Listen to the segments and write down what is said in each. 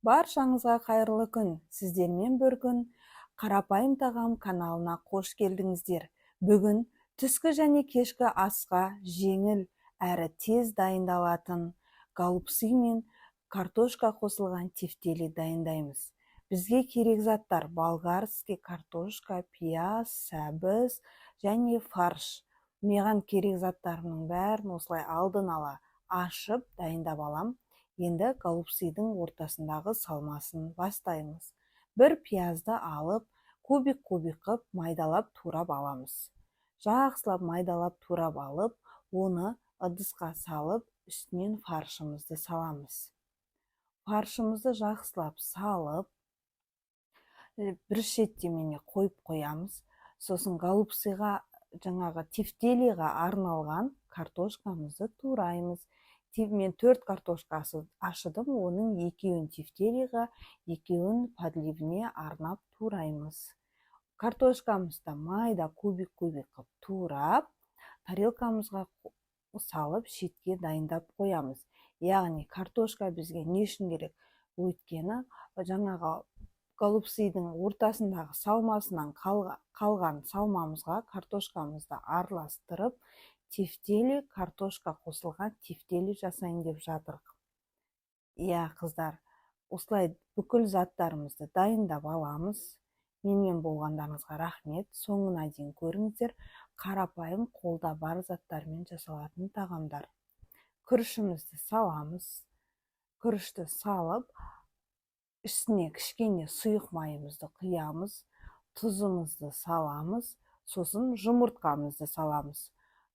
Баршаңызға қайырлы күн! Сіздермен бір күн «Қарапайым тағам» каналына қош келдіңіздер. Бүгін түскі және кешкі асқа жеңіл әрі тез дайындалатын голубцы мен картошка қосылған тефтели дайындаймыз. Бізге керек заттар: болгарский картошка, пияз, сәбіз және фарш. Маған керек заттарымның бәрін осылай алдын ала ашып, дайындап алам. Енді голубцыдың ортасындағы салмасын бастаймыз. Бір пиязды алып, кубик кубик қып майдалап турап аламыз. Жақсылап майдалап турап алып, оны ыдысқа салып, үстінен фаршымызды саламыз. Фаршымызды жақсылап салып, бір шетте міне қойып қоямыз. Сосын голубцыға, жаңағы тефтелиға арналған картошкамызды тураймыз. Мен төрт картошка ашыдым, оның екеуін тефтелиға, екеуін подливіне арнап тураймыз. Картошкамызды майда кубик кубик қылып турап, тарелкамызға салып, шетке дайындап қоямыз. Яғни картошка бізге не үшін керек? Өйткені жаңағы голубцыдың ортасындағы салмасынан қалған салмамызға картошкамызды араластырып, тефтели, картошка қосылған тефтели жасайын деп жатырық. Иә, қыздар, осылай бүкіл заттарымызды дайындап аламыз. Менімен болғандарыңызға рахмет, соңына дейін көріңіздер. Қарапайым, қолда бар заттармен жасалатын тағамдар. Күрішімізді саламыз. Күрішті салып, үстіне кішкене сұйық майымызды құямыз, тұзымызды саламыз, сосын жұмыртқамызды саламыз.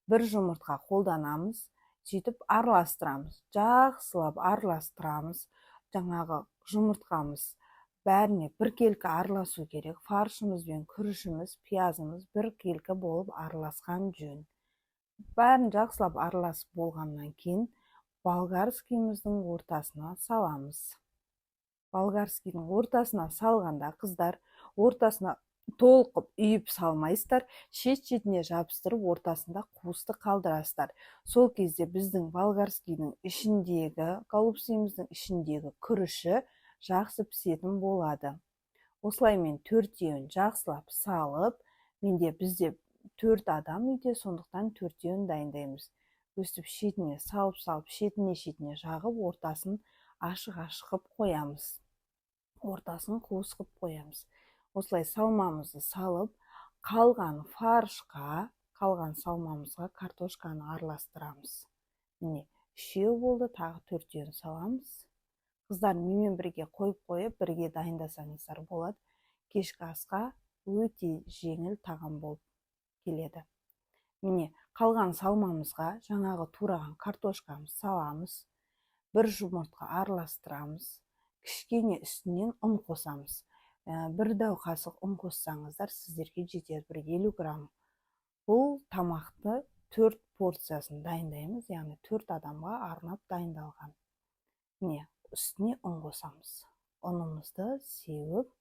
Бір жұмыртқа қолданамыз. Сөйтіп араластырамыз, жақсылап араластырамыз. Жаңағы жұмыртқамыз бәріне біркелкі араласу керек. Фаршымыз бен күрішіміз, пиязымыз біркелкі болып араласқан жөн. Бәрін жақсылап араласып болғаннан кейін болгарскийіміздің ортасына саламыз. Болгарскийдің ортасына салғанда, қыздар, ортасына толық қып үйіп салмайсыздар, шет шетіне жабыстырып, ортасында қуысты қалдырасыздар. Сол кезде біздің болгарскийдің ішіндегі, голубцымыздың ішіндегі күріші жақсы пісетін болады. Осылай мен төртеуін жақсылап салып, менде, бізде төрт адам үйде, сондықтан төртеуін дайындаймыз. Өстіп шетіне салып салып, шетіне шетіне жағып, ортасын ашық ашық қылып қоямыз, ортасын қуыс қылып қоямыз. Осылай салмамызды салып, қалған фаршқа, қалған салмамызға картошканы араластырамыз. Міне, үшеу болды, тағы төртеуін саламыз. Қыздар, менімен бірге қойып қойып, бірге дайындасаңыздар болады. Кешкі асқа өте жеңіл тағам болып келеді. Міне, қалған салмамызға жаңағы тураған картошкамызды саламыз, бір жұмыртқа араластырамыз, кішкене үстінен ұн қосамыз. Бір дәу қасық ұн қоссаңыздар, сіздерге жетеді, бір 50 грамм. Бұл тамақты төрт порциясын дайындаймыз, яғни төрт адамға арнап дайындалған. Міне, үстіне ұн қосамыз. Ұнымызды сеуіп,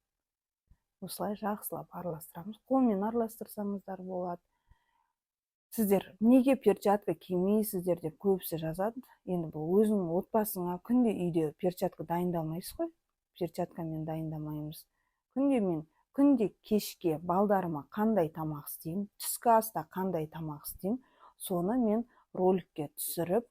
осылай жақсылап араластырамыз. Қолмен араластырсаңыздар болады. Сіздер неге перчатка кимейсіздер деп көбісі жазады. Енді бұл өзіңнің отбасыңа күнде үйде перчатка дайындалмайсыз ғой, перчаткамен дайындамаймыз күнде. Мен күнде кешке балдарыма қандай тамақ істеймін, түскі аста қандай тамақ істеймін, соны мен роликке түсіріп,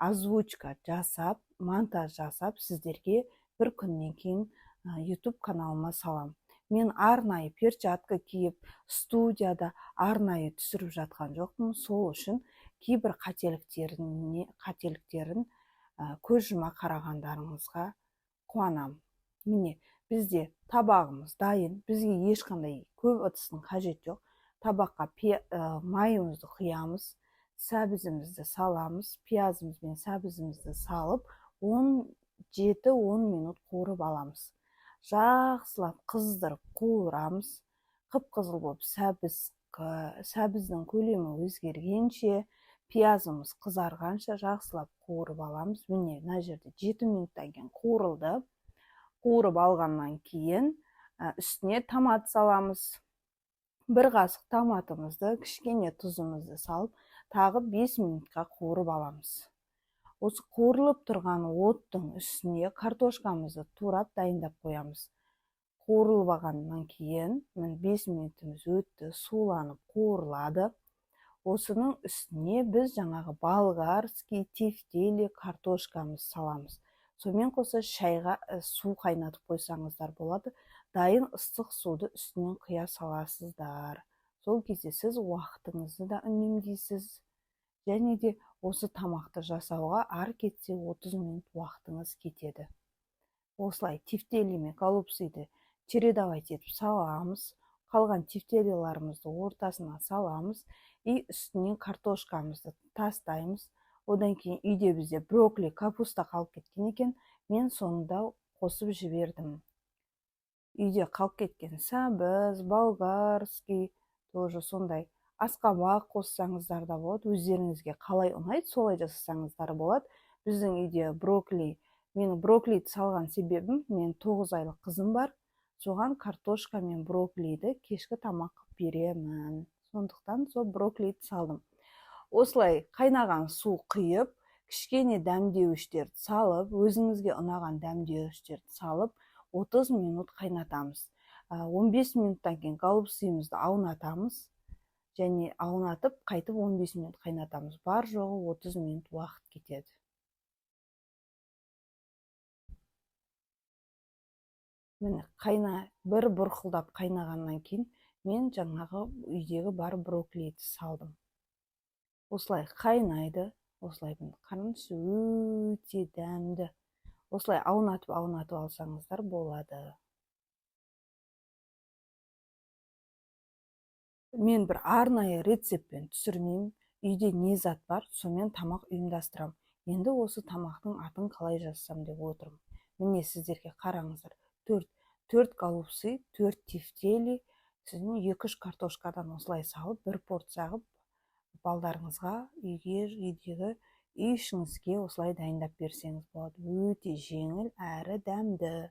озвучка жасап, монтаж жасап, сіздерге бір күннен кейін YouTube каналыма салам. Мен арнайы перчатка киіп, студияда арнайы түсіріп жатқан жоқпын. Сол үшін кейбір қателіктерін көз жұма қарағандарыңызға қуанамын. Міне, бізде табағымыз дайын. Бізге ешқандай көп ыдыстың қажеті жоқ. Табаққа майымызды құямыз, сәбізімізді саламыз. Пиязымыз бен сәбізімізді салып, 17-10 минут қуырып аламыз. Жақсылап қыздырып қуырамыз, қып қызыл болып, сәбіздің көлемі өзгергенше, пиязымыз қызарғанша жақсылап қуырып аламыз. Міне, мына жерде 7 минуттан кейін қуырылды. Қуырып алғаннан кейін үстіне томат саламыз. Бір қасық томатымызды, кішкене тұзымызды салып, тағы 5 минутқа қуырып аламыз. Осы қуырылып тұрған оттың үстіне картошкамызды турап дайындап қоямыз. Қуырылып алғаннан кейін, міне, 5 минутымыз өтті, суланып қуырылады. Осының үстіне біз жаңағы болгарский, тефтели, картошкамыз саламыз. Сонымен қоса шайға су қайнатып қойсаңыздар болады. Дайын ыстық суды үстінен құя саласыздар. Сол кезде сіз уақытыңызды да үнемдейсіз. Және де осы тамақты жасауға ар кетсе 30 минут уақытыңыз кетеді. Осылай тефтели мен голубцыды чередовать етіп саламыз. Қалған тефтелиларымызды ортасына саламыз и үстінен картошкамызды тастаймыз. Одан кейін үйде бізде брокколи, капуста қалып кеткен екен, мен соны да қосып жібердім. Үйде қалып кеткен сәбіз, болгарский, тоже сондай асқабақ қоссаңыздар да болады. Өздеріңізге қалай ұнайды, солай жасасаңыздар болады. Біздің үйде брокколи, менің брокколиді салған себебім, мен 9 айлық қызым бар, соған картошка мен брокколиді кешкі тамақ қылып беремін. Сондықтан сол брокколиді салдым. Осылай қайнаған су құйып, кішкене дәмдеуіштерді салып, өзіңізге ұнаған дәмдеуіштерді салып, 30 минут қайнатамыз. 15 минуттан кейін голубцымызды аунатамыз. Және аунатып, қайтып 15 минут қайнатамыз. Бар жоғы 30 минут уақыт кетеді. Міне, бір бұрқылдап қайнағаннан кейін мен жаңағы үйдегі бар брокколиді салдым. Осылай қайнайды. Осылай, міне, қараңызшы, өте дәмді. Осылай аунатып алсаңыздар болады. Мен бір арнайы рецептпен түсірмеймін. Үйде не зат бар, сонымен тамақ ұйымдастырамын. Енді осы тамақтың атын қалай жазсам деп отырмын. Міне, сіздерге қараңыздар. 4 голубцы, 4 тефтели, сіздің 2-3 картошкадан осылай салып, бір порция қылып балдарыңызға, үйдегі үй ішіңізге осылай дайындап берсеңіз болады. Өте жеңіл әрі дәмді.